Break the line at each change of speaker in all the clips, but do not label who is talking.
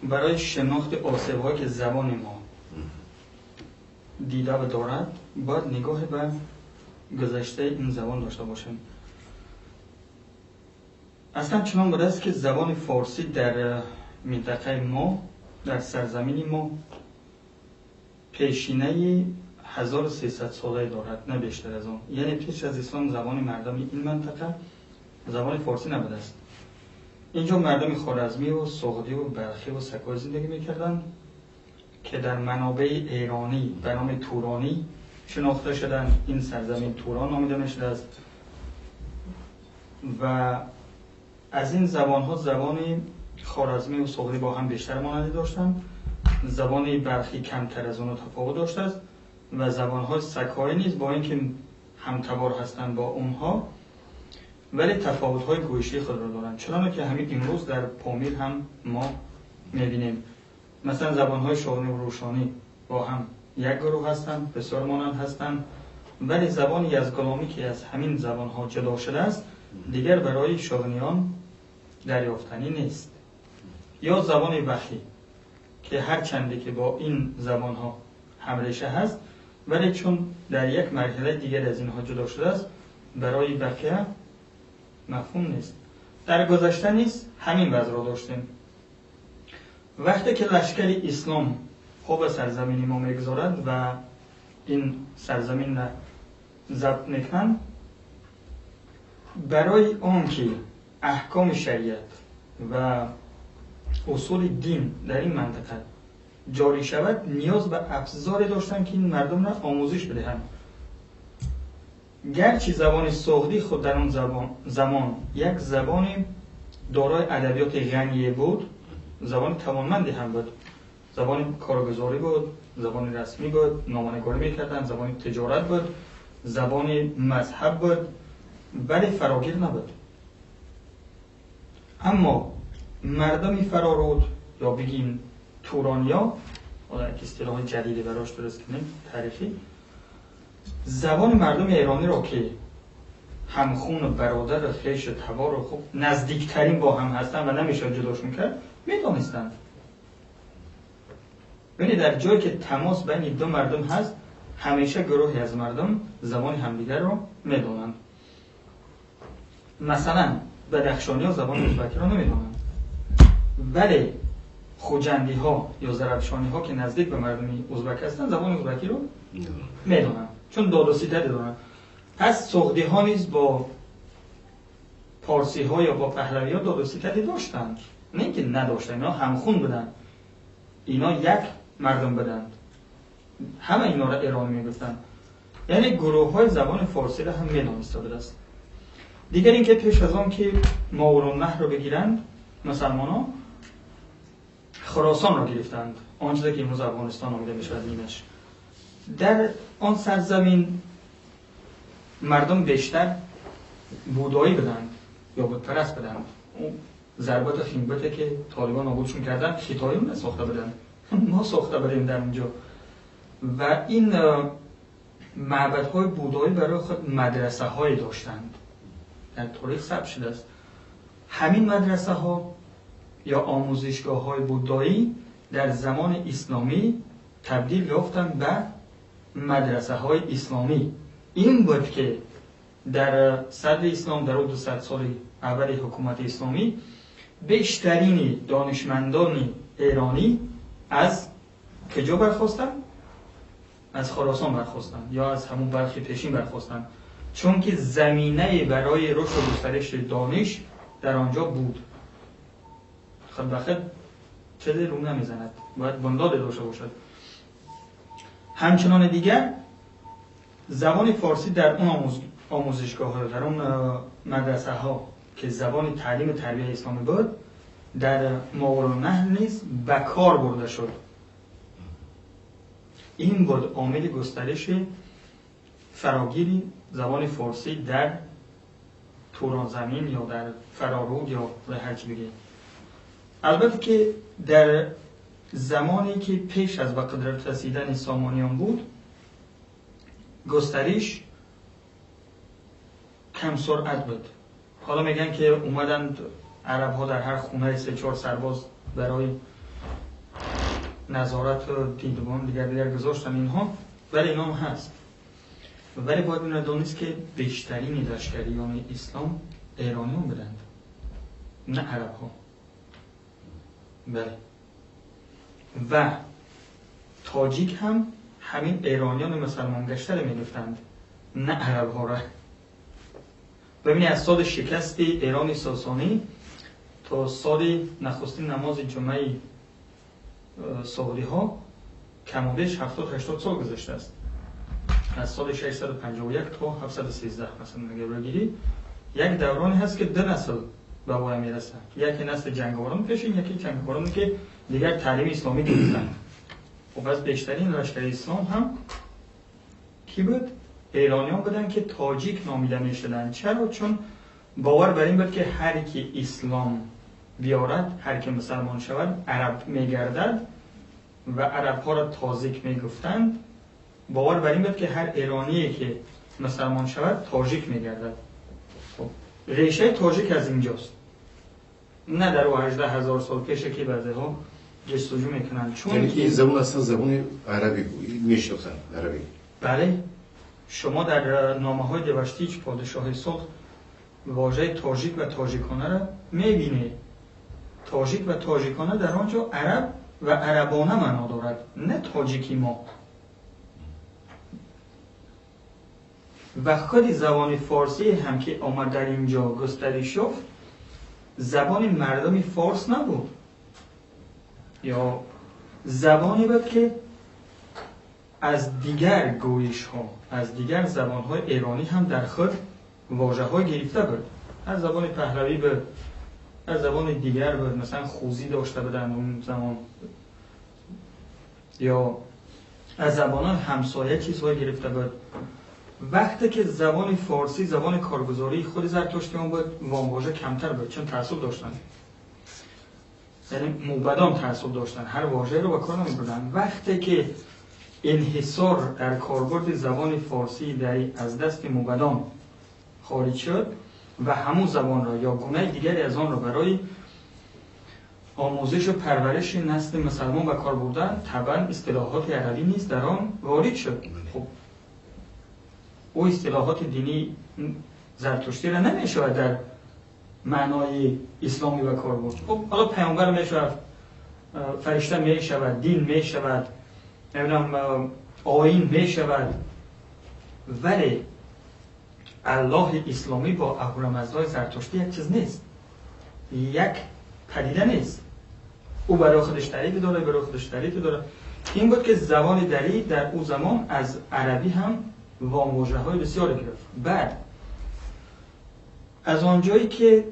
برای شناخت آسیب‌هایی که زبان ما دیده و دارد باید نگاه به گذشته این زبان داشته باشیم. اصلا چنان بوده است که زبان فارسی در منطقه ما، در سرزمین ما، پیشینه 1300 ساله دارد، نه بیشتر از آن. یعنی پیش از اسلام زبان مردم این منطقه زبان فارسی نبوده است. اینجا مردم خوارزمی و سغدی و بلخی و سکای زندگی میکردند که در منابع ایرانی به نام تورانی شناخته شدند. این سرزمین توران نامیده میشده است و از این زبانها زبان خوارزمی و سغدی با هم بیشتر مانندی داشتند، زبان بلخی کمتر از اون تفاوت داشته است و زبانهای سکایی نیز با اینکه همتبار هستند با اونها ولی تفاوت‌های گویشی خود را دارند، چنانکه که همین امروز در پامیر هم ما می‌بینیم. مثلا زبان‌های شاغنی و روشانی با هم یک گروه هستند، بسیار مانند هستند، ولی زبان یزگلامی که از همین زبان‌ها جدا شده است دیگر برای شاغنیان دریافتنی نیست. یا زبان وحی که هر چندی که با این زبان‌ها همریشه هست ولی چون در یک مرحله دیگر از اینها جدا شده است برای بقیه مفهوم نیست. در گذشته نیز همین وضع را داشتیم. وقتی که لشکر اسلام خوب سرزمین ما میگذارد و این سرزمین را ضبط میکنند، برای آنکه احکام شریعت و اصول دین در این منطقه جاری شود نیاز به ابزاری داشتن که این مردم را آموزش بدهند. گرچه زبان سغدی خود در آن زمان یک زبان دارای ادبیات غنی بود، زبان توانمندی هم بود، زبان کارگزاری بود، زبان رسمی بود، نامه‌نگاری میکردند، زبان تجارت بود، زبان مذهب بود، ولی فراگیر نبود. اما مردم فرارود یا بگیم تورانیا، حالا یک اصطلاح جدیدی براش درست کنیم تاریخی، زبان مردم ایرانی را که همخون و برادر و خویش و تبار و خوب نزدیکترین با هم هستن و نمیشه جداشون کرد میدانستند. ببینید در جایی که تماس بین دو مردم هست همیشه گروهی از مردم زبان همدیگر رو میدانند. مثلا بدخشانی ها زبان ازبکی رو نمیدانند، ولی خوجندی ها یا زرفشانی ها که نزدیک به مردم ازبک هستند زبان ازبکی رو میدانند چون داد و ستد دارند. پس سغدی ها نیز با پارسی ها یا با پهلوی ها داد و ستدی داشتند، نه اینکه نداشتند، اینا همخون بودند، اینا یک مردم بودند، همه اینا را ایرانی میگفتند. یعنی گروه های زبان فارسی را هم میدانسته بوده است. دیگر اینکه پیش از آن که ماوراءالنهر رو بگیرند مسلمان ها خراسان را گرفتند، آن چیزی که امروز افغانستان نامیده میشود نیمش. در آن سرزمین مردم بیشتر بودایی بدند یا بتپرست بدند. اون ضربات خیمبته که طالبان نابودشون کردن خطایی نساخته بدند، ما ساخته بدیم در اونجا. و این معبدهای بودایی برای خود مدرسه های داشتند، در تاریخ ثبت شده است. همین مدرسه ها یا آموزشگاه های بودایی در زمان اسلامی تبدیل یافتند به مدرسه های اسلامی. این بود که در صدر اسلام، در 200 سال اول حکومت اسلامی، بیشترین دانشمندان ایرانی از کجا برخاستند؟ از خراسان برخاستند یا از همون برخی پیشین برخاستند، چون که زمینه برای رشد و گسترش دانش در آنجا بود. خود به خود چه رو نمیزند، باید بنیاد داشته باشد. همچنان دیگر زبان فارسی در اون آموزشگاه ها، در اون مدرسه ها که زبان تعلیم و تربیه اسلامی بود، در ماوراءالنهر نیز به کار برده شد. این بود عامل گسترش فراگیری زبان فارسی در توران زمین یا در فرارود یا هر چی بگه. البته که در زمانی که پیش از به قدرت رسیدن سامانیان بود، گسترش کم سرعت بود. حالا میگن که اومدند عرب ها در هر خونه 3-4 سرباز برای نظارت و دیدبان دیگر گذاشتن اینها، ولی اینا هم هست. ولی باید این را دانست که بیشترین لشکریان اسلام ایرانیان بودند، نه عرب ها. بله، و تاجیک هم همین ایرانیان مسلمان گشته را میگفتند، نه عرب ها را. ببینید از سال شکست ایران ساسانی تا سال نخستین نماز جمعه سعودی ها کمابیش 70-80 سال گذشته است. از سال 651 تا 713 مثلا اگر بگیری، یک دورانی هست که دو نسل به وای میرسه، یکی نسل جنگاوران پیشین، یکی جنگاوران که دیگر تعلیم اسلامی گرفتند. خب از بیشترین لشکر اسلام هم کی بود؟ ایرانیان بودن که تاجیک نامیده میشدن. چرا؟ چون باور بر این بود که هر کی اسلام بیارد، هر کی مسلمان شود، عرب میگردد و عرب ها را تازیک میگفتند. باور بر این بود که هر ایرانی که مسلمان شود تاجیک میگردد. خب ریشه تاجیک از اینجاست، نه در 18,000 سال پیش که بعضی ها جستجو میکنن. چون
یعنی این زبان اصلا زبان عربی میشناختن، عربی.
بله، شما در نامه های دوشتیچ پادشاه سغد واژه تاجیک و تاجیکانه را میبینید. تاجیک و تاجیکانه در آنجا عرب و عربانه معنا دارد، نه تاجیکی ما. و خود زبان فارسی هم که آمد در اینجا گسترش یافت، زبان مردم فارس نبود، یا زبانی بود که از دیگر گویش ها، از دیگر زبان های ایرانی هم در خود واژه های گرفته بود. از زبان پهلوی بود، از زبان دیگر بود، مثلا خوزی داشته بودن اون زمان، یا از زبان های همسایه چیزهای گرفته بود. وقتی که زبان فارسی زبان کارگزاری خود زرتشتیان بود، وامواژه کمتر بود، چون تعصب داشتن، یعنی موبدان تعصب داشتن، هر واژه رو به کار نمی‌بردن. وقتی که انحصار در کاربرد زبان فارسی دری از دست موبدان خارج شد و همون زبان را یا گونه دیگری از آن را برای آموزش و پرورش نسل مسلمان به کار بردن، طبعا اصطلاحات عربی نیز در آن وارد شد. خب او اصطلاحات دینی زرتشتی را نمی‌شود در معنای اسلامی به کار برد. خب حالا پیامبر می‌شود، فرشته می‌شود، دین می‌شود، نمی‌دونم آیین می‌شود، ولی الله اسلامی با اهورامزدای زرتشتی یک چیز نیست، یک پدیده نیست. او برای خودش تعریف داره، برای خودش تعریف داره. این بود که زبان دری در او زمان از عربی هم وامواژه‌های بسیار گرفت. بعد از آنجایی که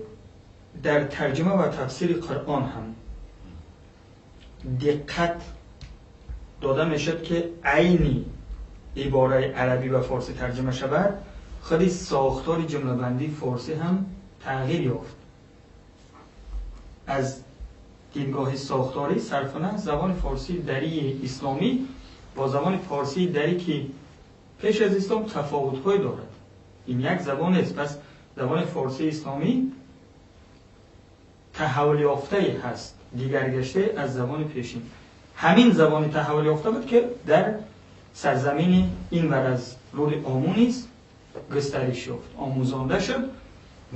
در ترجمه و تفسیر قرآن هم دقت داده میشد که عینی عباره عربی و فارسی ترجمه شود، خیلی ساختار جمله بندی فارسی هم تغییر یافت. از دیدگاه ساختاری صرفاً زبان فارسی دری اسلامی با زبان فارسی دری که پیش از اسلام تفاوت‌هایی دارد. این یک زبان است. پس زبان فارسی اسلامی تحول یافته هست، دیگرگشته از زبان پیشین. همین زبان تحول یافته بود که در سرزمین این ور از رود آمو نیز گسترش یافت، آموزانده شد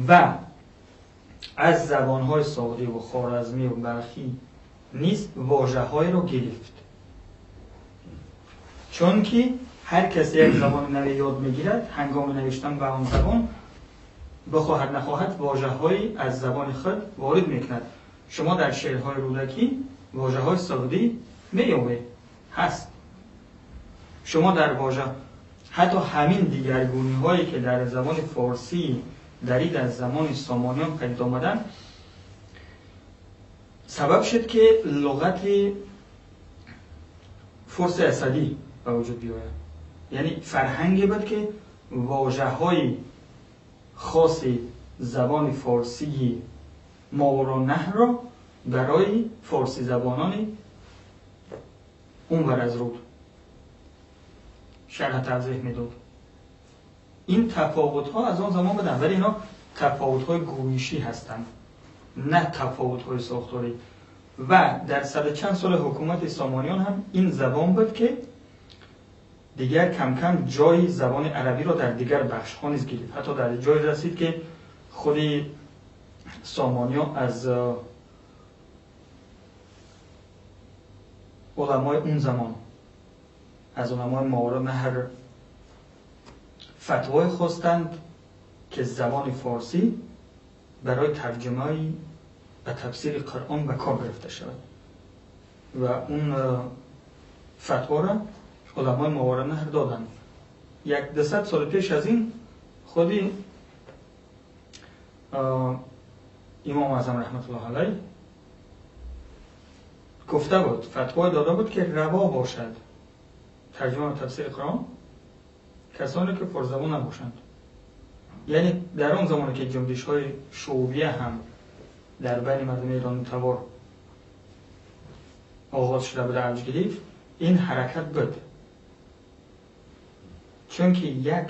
و از زبان‌های سعودی و خوارزمی و بلخی نیز واژه‌های را گرفت. چون که هر کسی یک زبان نوی یاد می‌گیرد، هنگام نوشتن به آن زبان بخواهد نخواهد واژه‌هایی از زبان خود وارد می‌کند. شما در شعرهای رودکی واژه‌های سعودی می‌یابید هست. شما در واژه حتی همین دیگرگونی‌هایی که در زبان فارسی دری در زمان سامانیان پدید آمدن سبب شد که لغت فرس اسدی به وجود بیاید. یعنی فرهنگی بود که واژه‌های خاص زبان فارسی ماورالنهر را برای فارسی زبانان اونور از رود شرح توضیح میداد. این تفاوت‌ها از آن زمان بودن، ولی اینا تفاوت‌های گویشی هستند، نه تفاوت‌های ساختاری. و در صد چند سال حکومت سامانیان هم این زبان بود که دیگر کم کم جای زبان عربی را در دیگر بخش ها نیز گرفت. حتی در جای رسید که خود سامانیان از علمای اون زمان، از علمای ماوراءالنهر فتوای خواستند که زبان فارسی برای ترجمه و تفسیر قرآن به کار گرفته شود و اون فتوا را علمای ماوراءالنهر دادند. 100 سال پیش از این خودی امام اعظم رحمت الله علیه گفته بود، فتوای داده بود که روا باشد ترجمه و تفسیر قرآن کسانی که پرزبان نباشند. یعنی در آن زمانی که جنبش های شعوبیه هم در بین مردم ایران تبار آغاز شده بود، اوج گرفت، این حرکت بود، چون که یک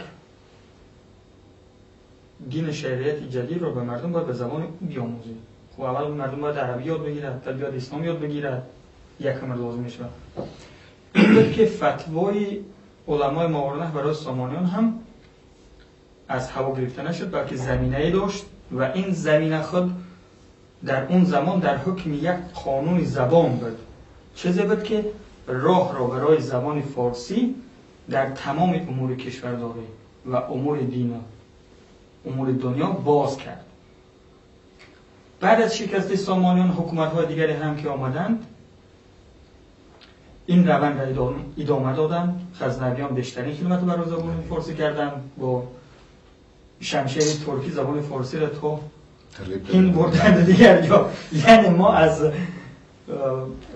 دین شریعت جدید رو به مردم باید به زبان بیاموزید. خب اول مردم باید عربی یاد بگیرد، بعد بیاد اسلام یاد بگیرد، یک امر لازم میشه. این بود که فتوای علمای ماوراءالنهر برای سامانیان هم از هوا گرفته نشد، بلکه زمینه‌ای داشت و این زمینه خود در اون زمان در حکم یک قانون زبان بود. چیزی بود که راه را برای زبان فارسی در تمام امور کشورداری و امور دین و امور دنیا باز کرد. بعد از شکست سامانیان حکومت‌های دیگری هم که آمدند این روند را ادامه دادند. غزنویان بیشترین خدمت برای زبان فارسی کردند، با شمشیر ترکی زبان فارسی را تا این بردند دیگر جا. یعنی ما از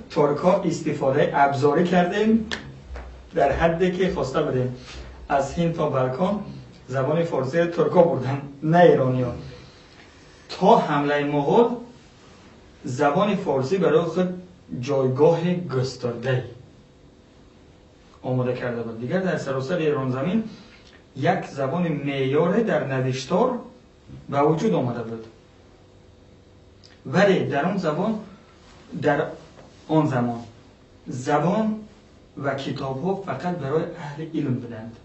ترک‌ها استفاده ابزاری کردیم در حدی که خواسته بودیم. از هند تا بالکان زبان فارسی ترک‌ها بردن، نه ایرانی‌ها. تا حمله مغول زبان فارسی برای خود جایگاه گسترده‌ای آماده کرده بود. دیگر در سراسر ایران زمین یک زبان معیار در نوشتار به وجود آمده بود، ولی در آن زبان، در آن زمان زبان و کتاب ها فقط برای اهل علم بودند.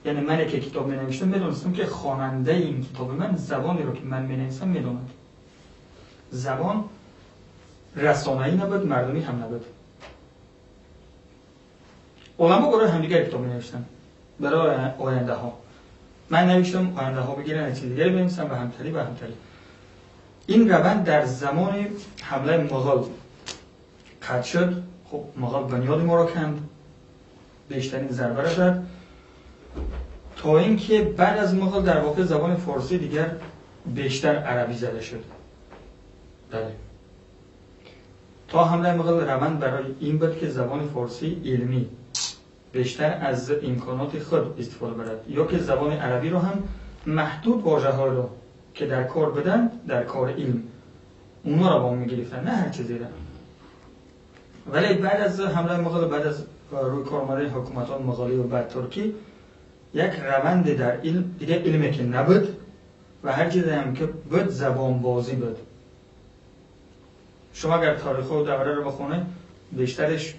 یعنی من که کتاب می نوشتم می دانستم که خواننده این کتاب من زبانی رو که من می نویسم می داند. زبان رسانه‌ای نبود، مردمی هم نبود. علما برای همدیگر کتاب می نوشتن برای آینده ها. من نوشتم آینده ها بگیرن چیز دیگری بنویسن و همتری و همتری. این روند در زمان حمله مغول قطع شد. خب مغول بنیاد ما را کند، بیشترین ضربه را زد، تا اینکه بعد از مغول در واقع زبان فارسی دیگر بیشتر عربی زده شد. بله. تا حمله مغول روند برای این بود که زبان فارسی علمی بیشتر از امکانات خود استفاده برد، یا که زبان عربی رو هم محدود واژه‌ها رو که در کار بدن، در کار علم اونا رو با می‌گرفتن، نه هر چیزی را. ولی بعد از حمله مغول، بعد از روی کار آمدن حکومت‌های مغولی و بعد ترکی، یک روند در علم دیگه علمی که نبود و هر چیزی هم که بود زبان بازی بود. شما اگر تاریخ و دوره رو بخونه بیشترش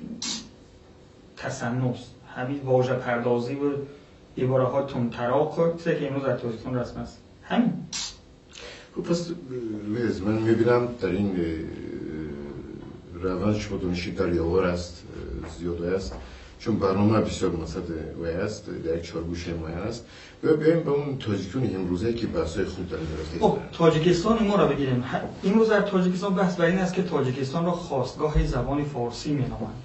تصنع، همین واژه پردازی و عباره های تندطراق که امروز در تاجیکستان رسم است. همین.
خب پس من میبینم در این روند شما دانشی دریاور است، زیاد است، چون برنامه بسیار مقصد وی است، در یک چارگوشه معین است. بیایم به اون تاجیکان امروزه که بحث‌های خوب در این.
خب تاجیکستان ما را بگیریم. امروز در تاجیکستان بحث بر این است که تاجیکستان را خواستگاه زبان فارسی می‌نامند.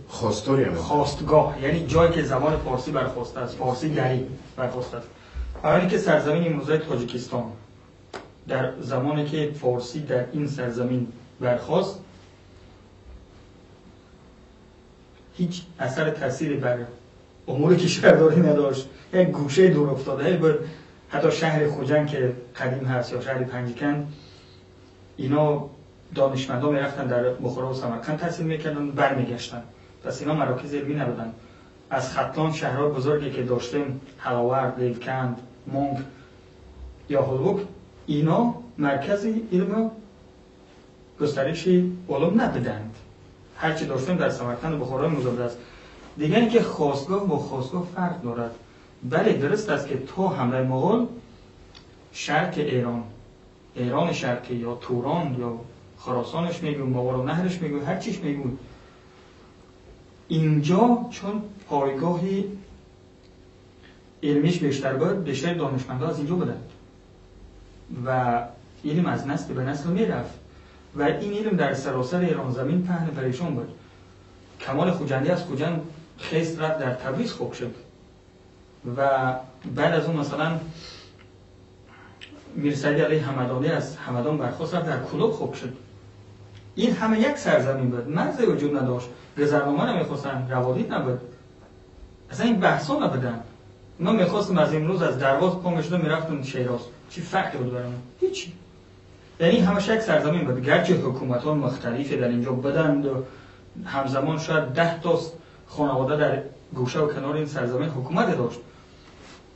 خواستاری هم
خواستگاه یعنی جایی که زبان فارسی برخواسته است، فارسی دری برخواسته است. برای اینکه سرزمین امروزه تاجیکستان در زمانی که فارسی در این سرزمین برخاست هیچ اثر تأثیری بر امور کشورداری نداشت، یک گوشه دور افتاده بود. حتی شهر خوجند که قدیم هست یا شهر پنجکند، اینا دانشمندا میرفتن در بخارا و سمرقند تحصیل میکردن، برمیگشتن. پس اینا مراکز علمی نبودن. از ختلان شهرهای بزرگی که داشتیم، حلاورد، لیوکند، مونگ یا هلوک، اینا مرکز علم گسترش علوم نبودند. هرچی داشتیم در سمرقند و بخارا موجود است. دیگر اینکه خاستگاه با خاستگاه فرق دارد. بله درست است که تا حمله مغول شرق ایران، ایران شرقی یا توران یا خراسانش میگو، ماوراءالنهرش میگو، هر چیش میگو، اینجا چون پایگاهی علمیش بیشتر بود، بیشتر دانشمندا از اینجا بودند و علم از نسل به نسل میرفت و این علم در سراسر ایران زمین پهن پریشان بود. کمال خوجندی از خوجند خیست رفت در تبریز خوب شد و بعد از اون مثلا میرسعید علی همدانی از همدان برخاست رفت در کلوب خوب شد. این همه یک سرزمین بود، مرزی وجود نداشت، گذرنامه نمیخواستن، روادید نبود، اصلا این بحثا نبودن. ما میخواستم از امروز از درواز پا میشدم میرفتم شیراز، چی فرقی بود برام؟ هیچی. یعنی همش یک سرزمین بود، گرچه حکومت ها مختلفی در اینجا بودند و همزمان شاید 10 تا خانواده در گوشه و کنار این سرزمین حکومت داشت،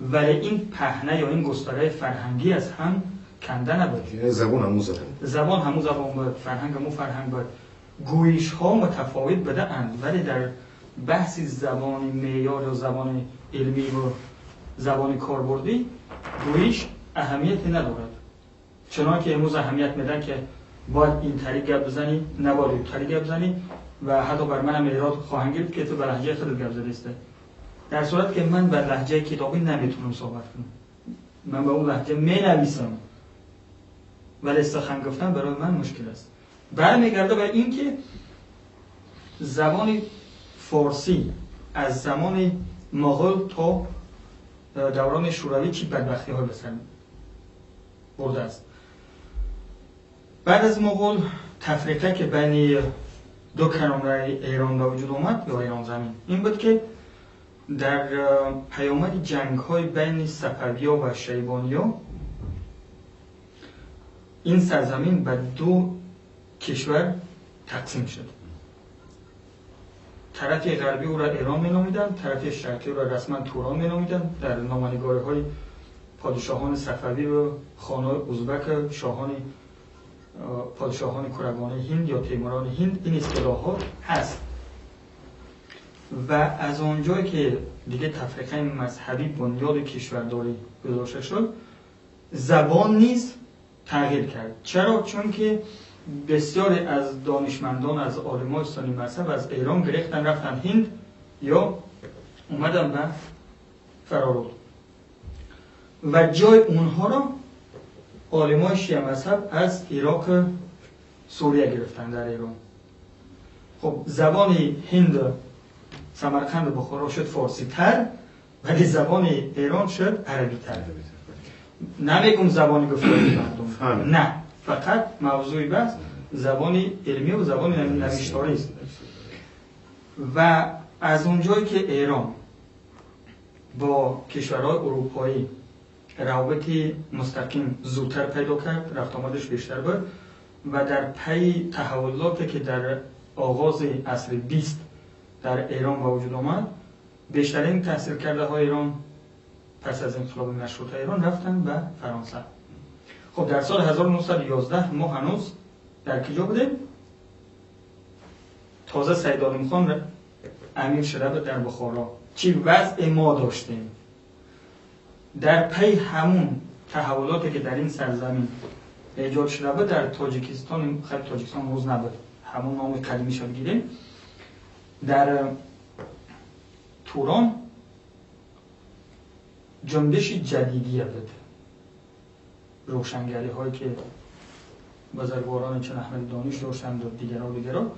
ولی این پهنه یا این گستره فرهنگی از هم کنده نبود.
زبان همون زبان،
زبان همون زبان بود، فرهنگ همون فرهنگ بود، گویش ها متفاوت بوده اند، ولی در بحث زبان معیار یا زبان علمی و زبان کاربردی گویش اهمیتی ندارد. چنان که امروز اهمیت میدن که باید این طریق گپ بزنی، نباید این طریق گپ بزنی و حتی بر منم ایراد خواهند گرفت که تو به لهجه خودت گپ زدی، در صورت که من به لهجه کتابی نمیتونم صحبت کنم، من به اون لهجه مینویسم، ولی سخن گفتن برای من مشکل است. برمیگرده به این که زبان فارسی از زمان مغول تا دوران شوروی چی بدبختی های به سر برده است. بعد از مغول تفریقه که بین دو کرانه ایران به وجود آمد یا ایران زمین، این بود که در پیامد جنگ های بین صفوی‌ها و شیبانی‌ها این سرزمین به دو کشور تقسیم شد. طرف غربی او را ایران می‌نامیدند، طرف شرقی او را رسما توران می‌نامیدند. در نامه‌نگاری‌های پادشاهان صفوی و خانه ازبک، شاهان پادشاهان کرگان هند یا تیموران هند این اصطلاحات هست. و از آنجایی که دیگه تفریقه مذهبی بنیاد کشورداری گذاشته شد، زبان نیز تغییر کرد. چرا؟ چون که بسیاری از دانشمندان، از عالمای سنی مذهب از ایران گرفتن رفتن هند یا اومدن به فرارود و جای اونها را عالمای شیعه مذهب از عراق سوریه گرفتن در ایران. خب زبان هند، سمرقند و بخارا شد فارسی تر، ولی زبان ایران شد عربی تر. نمیگم زبان گفتاری مردم، نه، فقط موضوعی بس زبان علمی و زبان نوشتاری است. و از اونجایی که ایران با کشورهای اروپایی روابط مستقیم زودتر پیدا کرد، رفت آمدش بیشتر بود و در پی تحولاتی که در آغاز عصر 20 در ایران به وجود آمد، بیشترین تحصیل کرده های ایران پس از انقلاب مشروطه ایران رفتن به فرانسه. خب در سال 1911 ما هنوز در کجا بودیم؟ تازه سید عالم خان امیر شده بود در بخارا. چی وضع ما داشتیم؟ در پی همون تحولاتی که در این سرزمین ایجاد شده بود در تاجیکستان، خیلی تاجیکستان روز نبود، همون نام قدیمی شد گیریم، در توران جنبش جدیدیه بود، روشنگری هایی که بزرگواران چون احمد دانش داشتند و دیگران،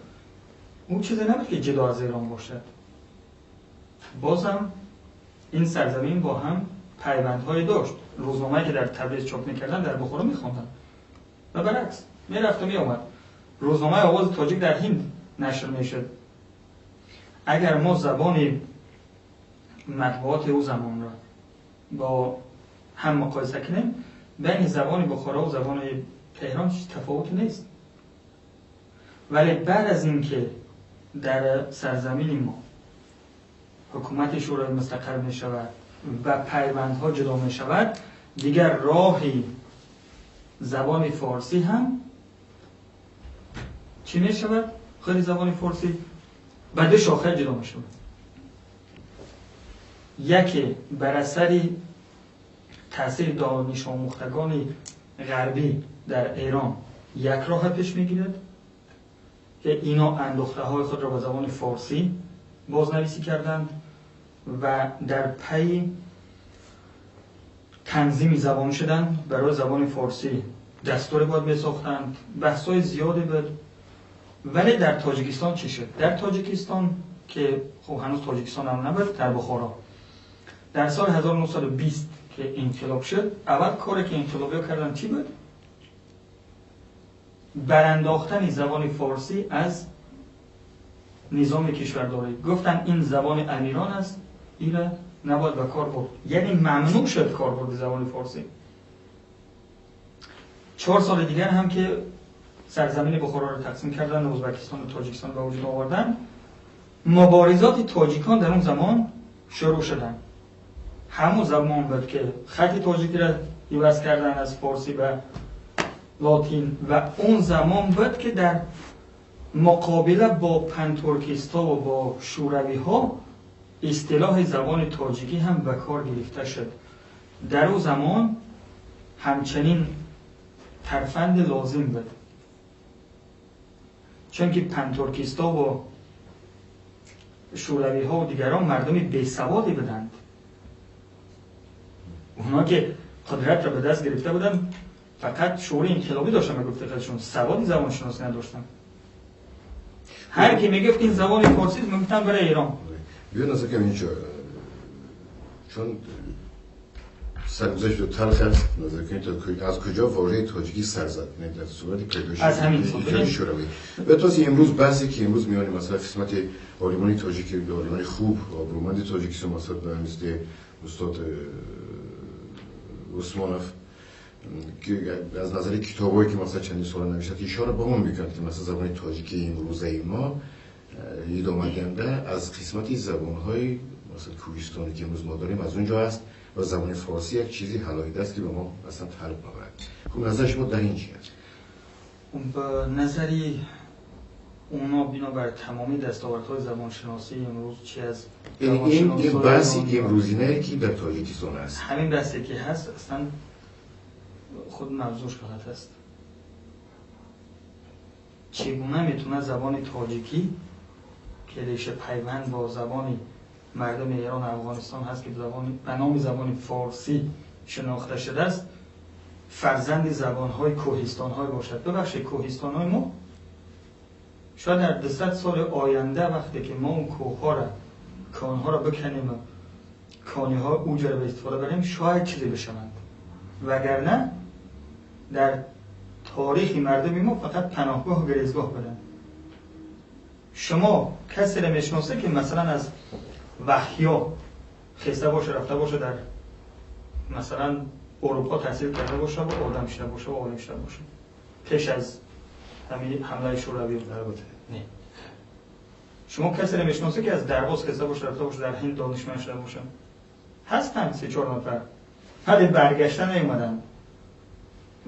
اون چیزی نبود که جدا از ایران باشد. بازم این سرزمین با هم پیوندهایی داشت. روزنامه‌ای که در تبریز چاپ می‌کردن در بخارا می‌خواندن و برعکس می‌رفت و می‌آمد. روزنامه آواز تاجیک در هند نشر می‌شد. اگر ما زبان مطبوعات او زمان را با هم مقایسه کنیم، بین زبان بخارا و زبان تهران هیچ تفاوتی نیست. ولی بعد از اینکه در سرزمین ما حکومت شورای مستقر می شود و پیوندها جدا می شود، دیگر راهی زبان فارسی هم چی می شود؟ خیلی زبان فارسی به دو شاخه جدا می شود. یکی بر اثر تاثیر دانش آموختگان غربی در ایران یک راه پیش میگیرد که اینا اندوخته های خود را به زبان فارسی بازنویسی کردند و در پی تنظیم زبان شدند. برای زبان فارسی دستور باید بساختند، بحث‌های زیادی بود. ولی در تاجیکستان چی شد؟ در تاجیکستان که خب هنوز تاجیکستان هم نبود، در بخارا در سال 1920 که انقلاب شد، اول کاری که انقلابی‌ها کردن چی بود؟ برانداختن زبان فارسی از نظام کشورداری. گفتن این زبان امیران است، این نباید به کار برد، یعنی ممنوع شد کاربرد زبان فارسی. 4 سال دیگر هم که سرزمین بخارا رو تقسیم کردن، ازبکستان و تاجیکستان به وجود آوردن، مبارزات تاجیکان در اون زمان شروع شدن. همون زمان بود که خط تاجیکی را عوض کردن از فارسی به لاتین و اون زمان بود که در مقابله با پنترکیستا و با شوروی ها اصطلاح زبان تاجیکی هم به کار گرفته شد. در اون زمان همچنین ترفند لازم بود، چون که پنترکیستا و شوروی ها و دیگران مردم بیسوادی بودند. اونا که قدرت را به دست گرفته بودند فقط شعور انقلابی داشتن به گفته خودشون، سوادی زبان شناسی نداشتن. هر کی میگفت این زبان فارسی میگفتن برای ایران.
بیا نظر که اینجا چون سرگذشت تلخ است، نظر کنید از کجا واژه تاجیکی سر زد، نه در صورت پیدایش
از همین
شوروی. و تا امروز بحثی که امروز میان مثلا قسمت عالمان تاجیکی، عالمان خوب، آبرومند تاجیکستان، مثلا مثل استاد عثمانов که از نظر کتابایی که مثلا چندین سال نوشته اشاره به اون میکنه که مثلا زبان تاجیکی امروزه ما ادامه دهنده از قسمتی زبان‌های مثلا کوهستانی که امروز ما داریم از اونجا است و زبان فارسی یک چیزی حلایده است که به ما اصلا تعلق ندارد. خب نظر شما در این چی است؟
به نظری اونا بنابر تمامی دستاوردهای زبانشناسی امروز چی از
این بحثی امروزینه که در تاجیکستان است،
همین بحثی که هست اصلا خود موضوعش غلط است. چگونه میتونه زبان تاجیکی که ریشه پیوند با زبان مردم ایران و افغانستان هست که به نام زبان فارسی شناخته شده است، فرزند زبان‌های کوهستان‌های باشد؟ ببخشید کوهستان‌های ما شاید در 200 سال آینده وقتی که ما اون کوه‌ها را، کان‌ها را بکنیم و کانی‌ها اوج را به استفاده بریم، شاید چیزی بشوند، وگرنه در تاریخ مردم ما فقط پناهگاه و گریزگاه بدن. شما کسی را میشناسه که مثلا از وحیا خسته باشه، رفته باشه در مثلا اروپا تحصیل کرده باشه و آدم شده باشه و عالم شده باشه پیش از همین حمله شوروی؟ نه. شما کسی را میشناسه که از درواز خسته باشه، رفته باشه در هند دانشمند شده باشه؟ هستن 3-4 نفر، بعد برگشتن نیومدن.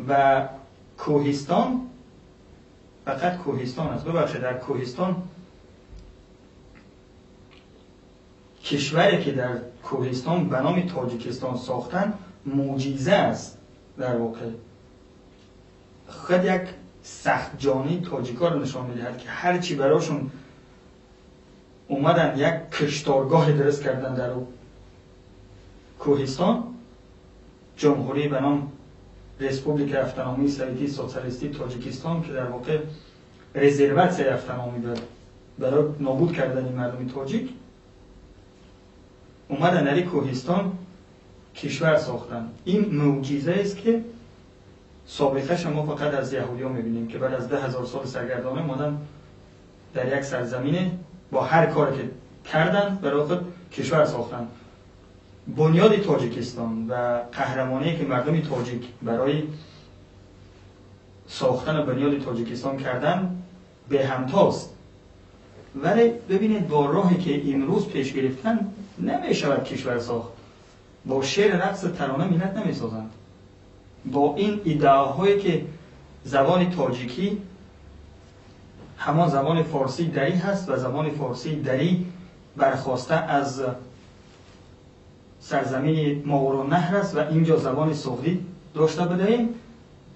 و کوهستان فقط کوهستان است. ببخشید در کوهستان، کشوری که در کوهستان به نام تاجیکستان ساختن معجزه است. در واقع خود یک سخت جانی تاجیکا رو نشان میدهد که هرچی براشون اومدن یک کشتارگاه درست کردن در کوهستان، جمهوری به نام رسپوبلیک افتنامی سویتی سوسیالیستی تاجیکستان که در واقع رزروت افتنامی بود برای نابود کردن این مردم تاجیک، اومدن در کوهستان کشور ساختن. این معجزه است که سابقه شما فقط از یهودی‌ها می‌بینیم که بعد از 10,000 سال سرگردانه اومدن در یک سرزمین با هر کاری که کردن برای خود کشور ساختن. بنیاد تاجیکستان و قهرمانی که مردم تاجیک برای ساختن بنیاد تاجیکستان کردن به همتاست. ولی ببینید با راهی که امروز پیش گرفتن نمیشود کشور ساخت. با شعر رقص ترانه ملت نمیسازند. با این ادعاهایی که زبان تاجیکی همان زبان فارسی دری هست و زبان فارسی دری برخواسته از سرزمین ماوراءالنهر است و اینجا زبان سغدی داشته بدهیم،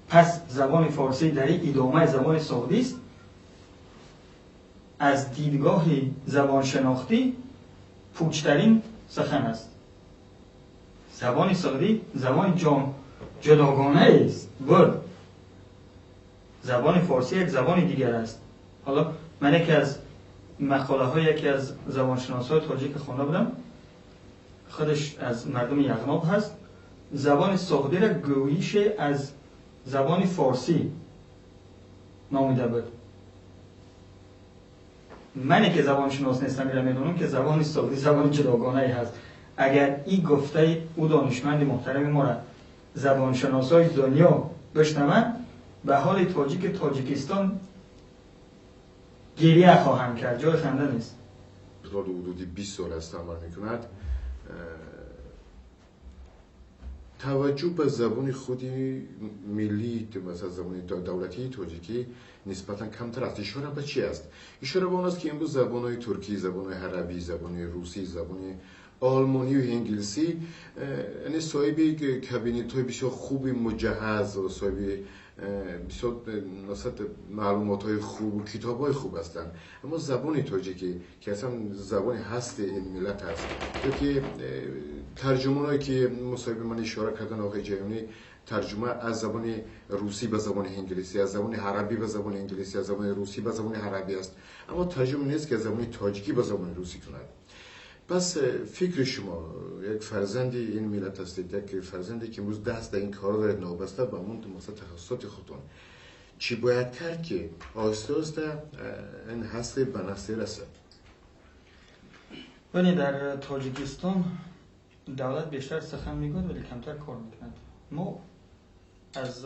پس زبان فارسی دری ادامه زبان سغدی است. از دیدگاه زبان شناختی پوچترین سخن است. زبان سغدی زبان جداگانه است، بود. زبان فارسی یک زبان دیگر است. حالا من یکی از مقاله های یکی از زبانشناسای تاجیک خوانده بودم، خودش از مردم یغناب هست، زبان سغدی را گویش از زبان فارسی نامیده بود. من که زبان شناس نیستم میرم میدونم که زبان سغدی زبان جداگانه ای هست. اگر این گفته او دانشمند محترم ما را زبانشناسای دنیا بشنوند، به حال تاجیک تاجیکستان گریه خواهند کرد، جای خنده نیست.
حدود 20 سال است عمل میکند. توجه به زبان خودی ملی، مثلا زبان دولتی تاجیکی نسبتا کمتر است. اشاره به چی است؟ اشاره به آن است که امروز زبان‌های ترکی، زبان‌های عربی، زبان روسی، زبان آلمانی و انگلیسی یعنی صاحب کابینت‌های بسیار خوبی مجهز و صاحب بسیار معلومات‌های خوب و کتاب‌های خوب هستند. اما زبان تاجیکی که اصلا زبان هست این ملت است، که ترجمه‌هایی که مصاحبه من اشاره کردن آقای جیحونی، ترجمه از زبان روسی به زبان انگلیسی، از زبان عربی به زبان انگلیسی، از زبان روسی به زبان عربی است، اما ترجمه نیست که از زبان تاجیکی به زبان روسی کند. پس فکر شما، یک فرزند این ملت هستید، یک فرزندی که امروز دست در این کار دارید، نابسته به همون تخصصات خودتون، چی باید کرد که آهسته آهسته این هسته به نفسه رسد؟
ببینید، در تاجیکستان دولت بیشتر سخن میگوید ولی کمتر کار میکند. ما از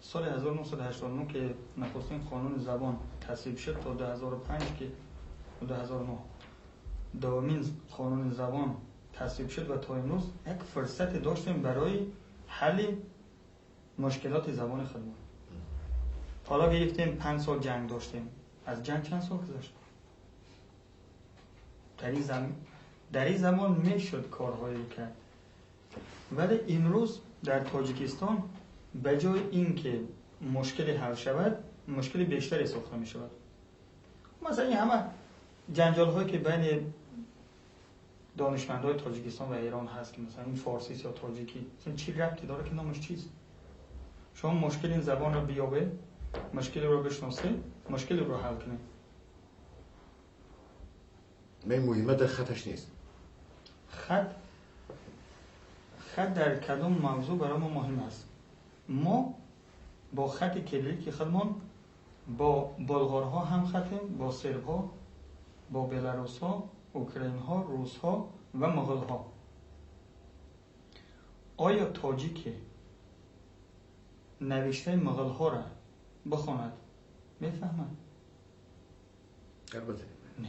سال 1989 که نخستین قانون زبان تصویب شد تا 2005 که 2009 دومین قانون زبان تصویب شد و تا امروز یک فرصت داشتیم برای حل مشکلات زبان خودمون. حالا گرفتیم 5 سال جنگ داشتیم. از جنگ چند سال گذشت؟ در این زمان میشد کارهایی کرد. ولی امروز در تاجیکستان به جای اینکه مشکل حل شود، مشکل بیشتری ساخته می شود. مثلا این همه جنجال هایی که بین دانشمندای تاجیکستان و ایران هست که مثلا این فارسی یا تاجیکی، مثلا چی ربطی داره که نامش چیست؟ شما مشکل این زبان رو بیابه، مشکل رو بشناسه، مشکل رو حل کنه.
من مهمه در خطش نیست.
خط در کدام موضوع برای ما مهم است؟ ما با خط کلیکی خودمان با بلغارها هم خطیم، با سربها، با بلاروس‌ها، اوکراین‌ها، روس‌ها و مغول‌ها. آیا تاجیک نوشته مغول‌ها را بخواند میفهمد؟
البته
نه.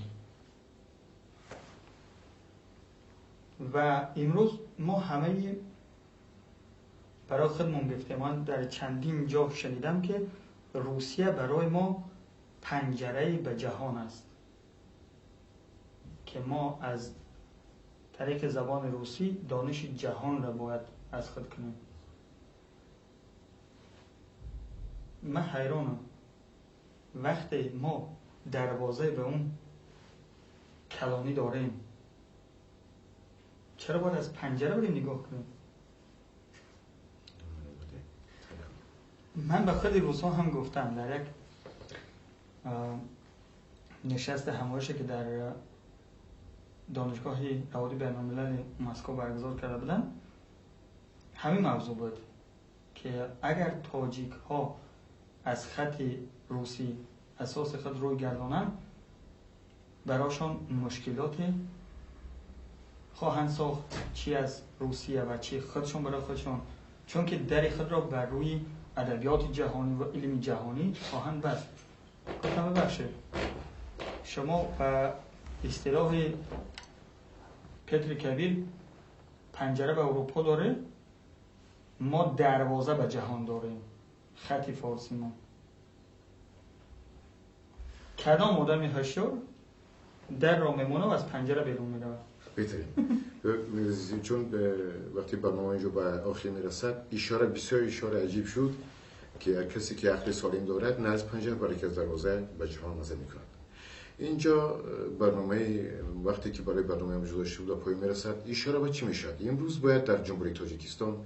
و امروز ما همه برای خودمون گفتیم، من در چندین جا شنیدم که روسیه برای ما پنجره به جهان است، که ما از طریق زبان روسی دانش جهان را باید از خود کنیم. من حیرانم وقتی ما دروازه به اون کلانی داریم، چرا باید از پنجره بریم نگاه کنیم؟ من به خود روس‌ها هم گفتم در یک نشست همایشی که در دانشگاه روابط بین‌الملل مسکو برگزار کرده بودن، همین موضوع بود که اگر تاجیک ها از خط روسی اساس خود روی گردانند، براشان مشکلات خواهند ساخت، چی از روسیه و چی خودشون برای خودشون، چون که در خود را بر روی ادبیات جهانی و علم جهانی خواهند بست. گفتم ببخشید، شما به اصطلاح پتر کبیر پنجره به اروپا داره، ما دروازه به جهان داریم، خط فارسی ما. کدام آدم هوشیار در را میمونه و از پنجره بیرون میرود؟
بهترین. چون وقتی برنامه اینجا به آخر میرسد، اشاره بسیار اشاره عجیب شد که کسی که عقل سالم دارد نه از پنجره بلکه از دروازه به جهان نظر میکند. اینجا برنامه وقتی که برای برنامه موجود داشته بود پای میرسد، اشاره به چی میشد؟ امروز باید در جمهوری تاجیکستان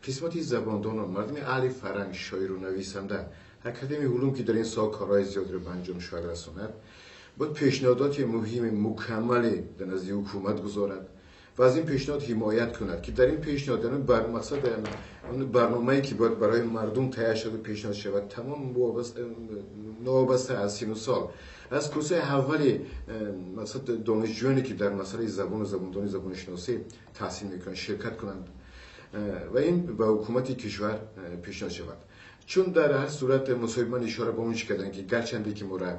قسمتی زباندان و مردم اهل فرهنگ، شاعر و نویسنده، اکادمی علوم که در این سال کارهای زیاد رو به انجام شاید رساند، باید پیشنهادات مهم مکملی در نزد حکومت گذارد و از این پیشنهاد حمایت کند که در این پیشنهاد بر مقصد برنامه‌ای که باید برای مردم تهیه شده پیشنهاد شود تمام نوابسته از سن و سال، از کورس اولی مقصد دانشجویانی که در مسئله زبان و زباندانی زبان شناسی تحصیل میکنند شرکت کنند و این به حکومت کشور پیشنهاد شود. چون در هر صورت مصاحبه من اشاره به اون کردن که گرچنده که ما را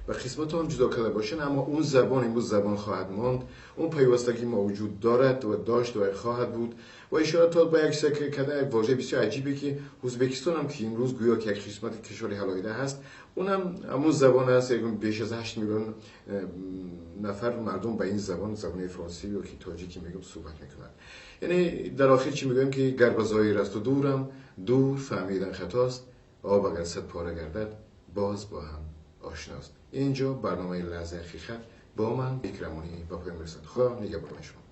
به قسمت هم جدا کرده باشن، اما اون زبان امروز زبان خواهد ماند، اون پیوستگی موجود دارد و داشت و خواهد بود. و اشاره تا به یک سکه کردن یک واژه بسیار عجیبی که ازبکستان هم که امروز گویا که یک قسمت کشور حلایده هست، اونم همون زبان هست. بیش از 8 میلیون نفر مردم به این زبان، زبان فرانسوی یا که تاجیکی میگم، صحبت میکنند. یعنی در آخر چی میگم که گر به ظاهر است و دورم، دور فهمیدن خطاست، آب اگر صد پاره گردد باز با هم آشناست. اینجا برنامه لحظه حقیقت با من اکرمانی به پایان میرسد. خدا نگهدار شما.